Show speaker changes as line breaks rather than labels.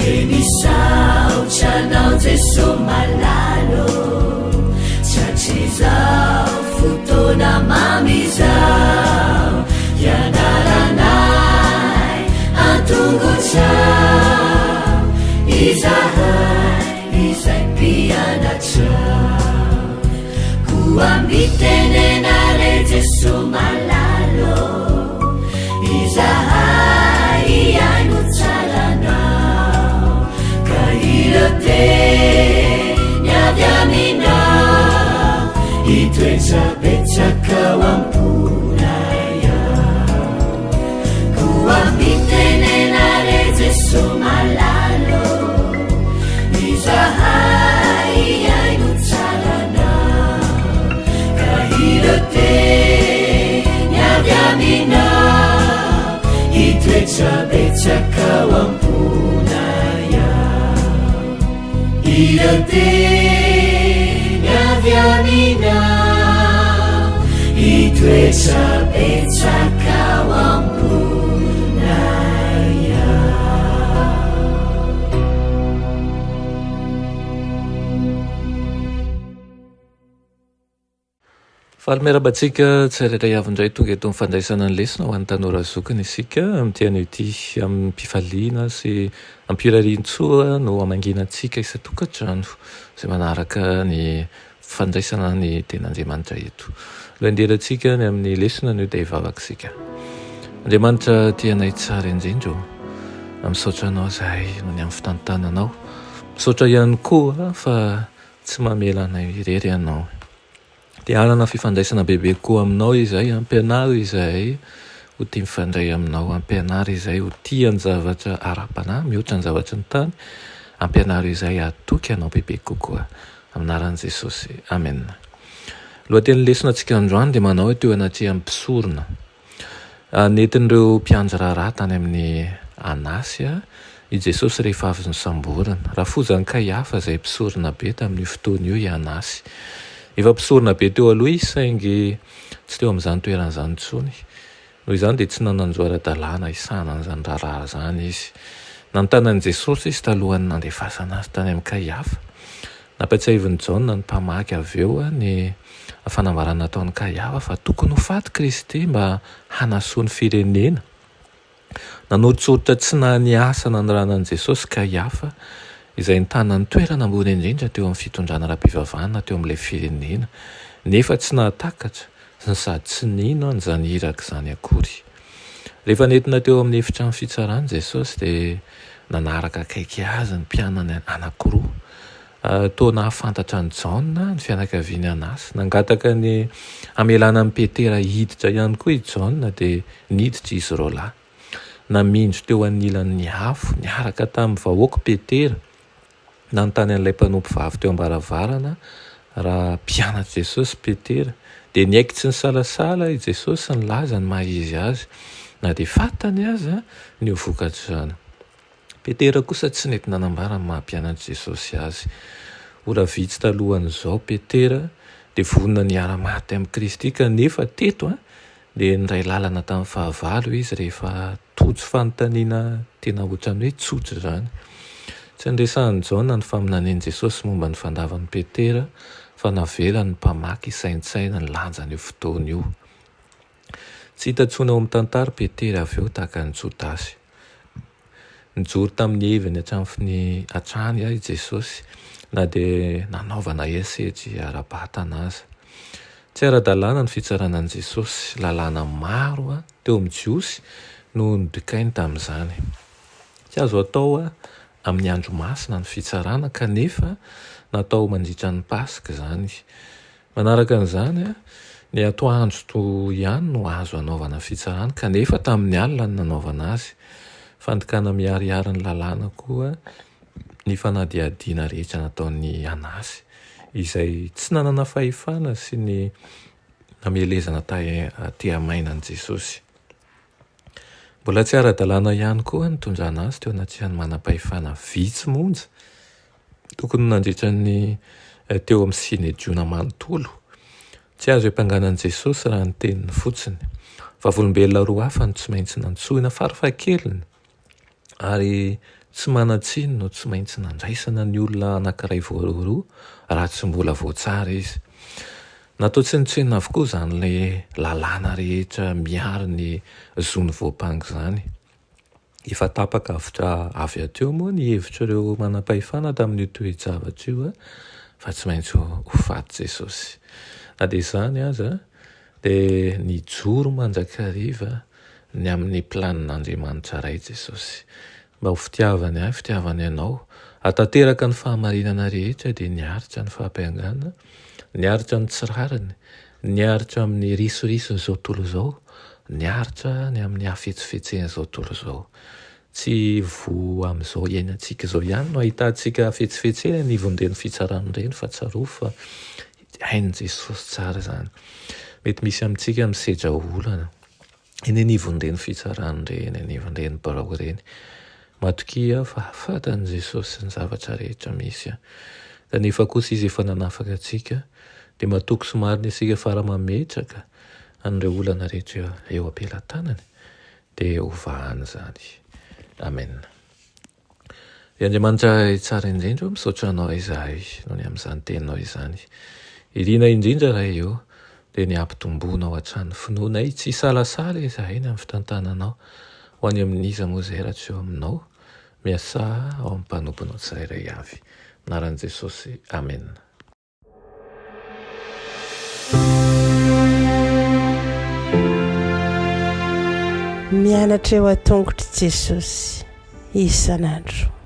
Dia misaotra anao Jeso malala ô, Tratrizao fotoana mamy izao, Hianaranay an-tongotrao, Izahay izay mpianatrao. Koa mitenena re Jeso malala ô, Izahay hihaino tsara anao, Ka ireo teny avy aminao, Hitoetra betsaka ao am-ponay ao. Koa mitenena re Jeso malala ô, Izahay hihaino tsara anao, Ka ireo teny avy aminao, Hitoetra betsaka ao am-ponay ao. Ireo teny avy aminao, Hitoetra betsaka ao am-ponay ao.
Faly miarahaba antsika tsirairay avy indray tonga eto amin'ny fandraisana ny lesona ho an'ny tanora zokiny isika amin'ity anio ity. Amim-pifaliana sy am-pirarian-tsoa no hamangiana antsika isan-tokantrano izay manaraka ny fandraisana ny tenin'Andriamanitra eto. Lohanderantsika ny amin'ny lesona anio dia hivavaka isika. Andriamanitra tia anay tsara indrindra ô, misaotra Anao izahay noho ny amin'ny fitantananao. Misaotra ihany koa fa tsy mamela anay irery Ianao. Te hanana fifandraisana bebe kokoa aminao izahay, ampianaro izahay ho tia mifandray aminao, ampianaro izahay ho tia ny zavatra ara-panahy mihoatra ny zavatry ny tany, ampianaro izahay hatoky anao bebe kokoa. Amin'ny anaran'i Jesosy. Amena. Lohatenin'ny lesona antsika androany dia manao hoe teo anatrehan'ny mpisorona. Nentin'ireo mpiandry raharaha tany amin'i Anasy i Jesosy rehefa avy nosamborina. Rafozan'i Kaiafa izay mpisoronabe tamin'io fotoana io i Anasy. Efa mpisoronabe teo aloha izy saingy tsy teo amin'izany toerana izany intsony. Noho izany dia tsy nanan-jo ara-dalàna hisahana an'izany raharaha izany izy. Nanontany an'i Jesosy izy talohan'ny nandefasana azy tany amin'i Kaiafa. Nampatsiahivin'i Jaona ny mpamaky avy eo ny fanambarana nataon'i Kaiafa fa tokony ho faty Kristy mba hanasoa ny firenena. Nanoritsoritra tsy naha ny asa nanirahana an'i Jesosy Kaiafa, izay nitana ny toerana ambony indrindra teo amin'ny fitondrana ara-pivavahana teo amin'ilay firenena, nefa tsy nahatakatra sady tsy nino an'izany iraka izany akory. Rehefa nentina teo amin'ny efitrano fitsarana Jesosy dia nanaraka akaiky azy ny mpianany anankiroa. Toa nahafantatra an'i Jaona ny fianakavian'i Anasy. Nangataka ny hamelana an'i Petera hiditra ihany koa i Jaona dia niditra izy roalahy. Namindro teo anilan'ny afo niaraka tamin'ny vahoaka Petera. Nanontany an'ilay mpanompovavy teo am-baravarana raha mpianatr'i Jesosy Petera, dia niaiky tsy nisalasala i Jesosy nilaza ny maha izy azy, na dia fantany aza ny ho vokatr'izany. Petera kosa tsy nety nanambara ny maha mpianatr'i Jesosy azy. Ora vitsy talohan'izao Petera dia vonona ny hiara-maty amin'i Kristy, kanefa teto dia niray lalana tamin'ny fahavalo izy rehefa tojo fanontaniana tena ohatran'ny hoe tsotra izany. Tsy niresahan'i Jaona ny faminanian'i Jesosy momba ny fandavan'i Petera, fa navelany ny mpamaky hisaintsaina ny lanjan'io fotoana io. Tsy hita intsony ao amin'ny tantara Petera avy eo tahaka an'i Jodasy. Nijoro tamin'ny heviny hatramin'ny hatrany i Jesosy, na dia nanaovana herisetra ara-batana aza. Tsy ara-dalàna ny fitsarana an'i Jesosy, lalàna maro teo amin'ny Jiosy no nodikainy tamin'izany. Tsy azo atao amin'ny andro masina ny fitsarana, kanefa natao mandritra ny Paska izany. Manaraka an'izany, ny atoandro to ihany no azo anaovana fitsarana, kanefa tamin'ny alina no nanaovana azy. Fandikana miharihary ny lalàna koa ny fanadihadiana rehetra nataon'i Anasy, izay tsy nanana fahefana sy ny namelezana tehamaina an'i Jesosy. Mbola tsy ara-dalàna ihany koa ny nitondrana azy teo anatrehan'ny manam-pahefana vitsy monja. Tokony ho nandritra ny teo amin'ny Synedriona manontolo. Tsy azo iampangana an'i Jesosy raha ny teniny fotsiny. Vavolombelona roa hafa no tsy maintsy nantsoina farafahakeliny, ary Tsy manan-tsiny no tsy maintsy nandraisana ny olona anankiray voarohirohy raha tsy mbola voatsara izy. Natao tsinontsinona avokoa izany lalàna rehetra miaro ny zon'ny voampanga izany. Efa tapa-kevitra avy hatreo moa ny hevitr'ireo manam-pahefana tamin'io toe-javatra io fa tsy maintsy ho faty Jesosy. Na dia izany aza dia nijoro mandrakariva ny amin'ny planin'Andriamanitra Ray Jesosy. Mba ho fitiavany ahy, fitiavany anao, hahatanteraka ny fahamarinana rehetra dia niaritra ny fahampiangana, niaritra ny tsy rariny, niaritra amin'ny risorison'izao tontolo izao, niaritra ny amin'ny hafetsifetsen'izao tontolo izao. Tsy voa amin'izao iainantsika izao ihany no ahitantsika hafetsifetsena eny anivon'ireny fitsarana ireny fa tsarovy fa hain'i Jesosy tsara izany. Mety misy amintsika misedra olana eny anivon'ireny fitsarana ireny, anivon'ireny birao ireny. Matokia fa fantan'i Jesosy ny zavatra rehetra misy. Kanefa kosa Izy efa nanafaka antsika, dia matoky sy marina isika fa raha mametraka an'ireo olana rehetra eo am-pelatanany, dia ho vahany izany. Amen. Ry Andriamanitra tsara indrindra o, misaotra Anao izahay noho ny amin'izany Teninao izany. Irina indrindra Ray o, dia ny hampitomboanao hatrany ny finoanay, tsy hisalasala izahay ny amin'ny fitantananao. Ho any amin'iza moa izay raha tsy eo aminao? Miasà ao amin'ny mpanomponao tsirairay avy. Anaran'i Jesosy, Amena.
Mianatra eo an-tongotr'i Jesosy isan'andro.